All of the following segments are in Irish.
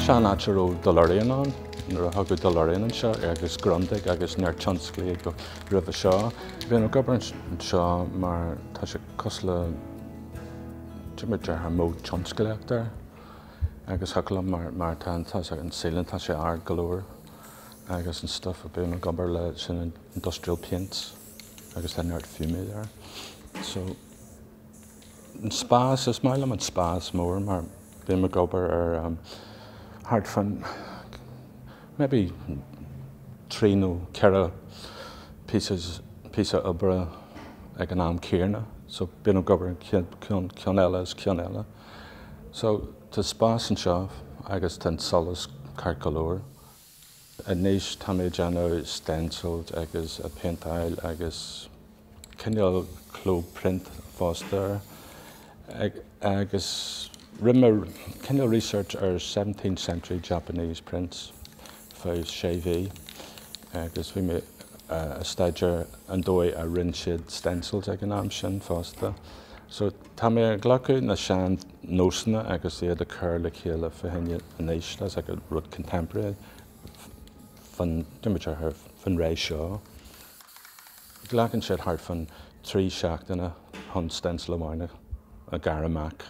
Seo an áit a raibh DeLorean ann, nuair a thagadh DeLorean anseo agus Grundig agus neart tionsclaíocht roimhe seo. Bím ag obair anseo mar tá sé cosúil le, cad é mar a déarfá, modh tionsclaíochta air agus thiocfadh liom mar mar tá an tá an ceiling tá sé ard go leor agus an stuff a bím ag obair le sin industrial paints agus tá neart fuinnimh air. So. An spás, is maith liom an spás mór mar bím ag obair ar thart fán maybe 3 nó 4 pieces, píosa oibre ag an am céanna. So bím ag obair ar ceann, ceann eile is ceann eile. So tá spás anseo agus tá an solas ceart go leor. Anois tá mé ag déanamh stencils agus ag péinteáil agus cineál cló print fosta agus rinne mé cineál research ar 17th century Japanese prints feadh sé mhí agus bhí mé ag staidéar an dóigh a rinne siad stencils ag an am sin fosta. So tá mé ag glacadh na sean nósanna agus iad a chur le chéile fá choinne anois, that's like a rud contemporary fan, fan ré seo. Glacann siad thart fan 3 seachtaine chun stencil amháin a ghearradh amach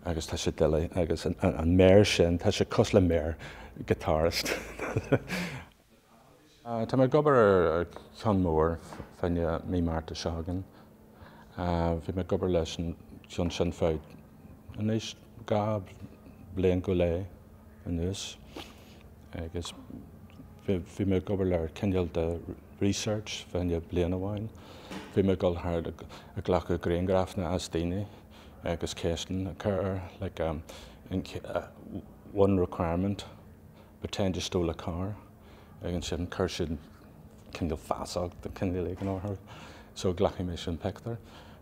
agus tá sé doiligh agus an méar sin, tá sé cosúil le méar guitarist. Tá mé ag obair ar cheann mór fá choinne mí Márta seo chugainn. Bhí mé ag obair leis an cheann sin feadh anois 2 bhliain go leith anuas agus bhí mé ag obair le cineál de research fá choinne bliain amháin. Bhí mé ag dul thart ag glacadh grianghrafanna as daoine agus ceisteanna a chur air like one requirement, pretend you stole a car. Ag ansin chuir siad cineál feasacht de chineál éigin orthu so glacfaidh mé sin pictiúr.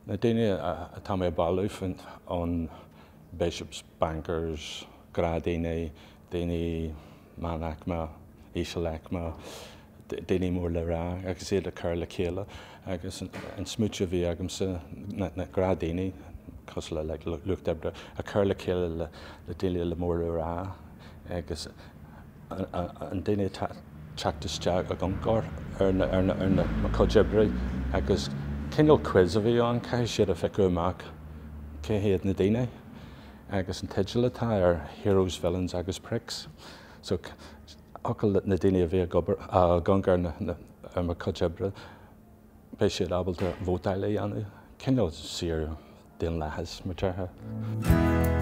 Na daoine atá mé ag bailiú ón bishops, bankers, gnáthdhaoine, daoine meánaicme, ísealaicme, daoine mór le rá agus iad a chur le chéile agus an smaoineamh a bhí agamsa na gnáthdhaoine cosúil le lucht oibre a chur le chéile le daoine le mór le rá agus an daoine atá ag teacht isteach ag amharc ar na mo chuid oibre agus cineál quiz a bhí ann, caithfidh siad a phiocadh amach cé hiad na daoine agus an teideal atá air Heroes, Villains agus Pricks. So thiocfadh na daoine a bhí ag obair ag amharc ar mo chuid oibre beidh siad ábalta vótáil a dhéanamh, cineál saor daonlathas mar déarfá.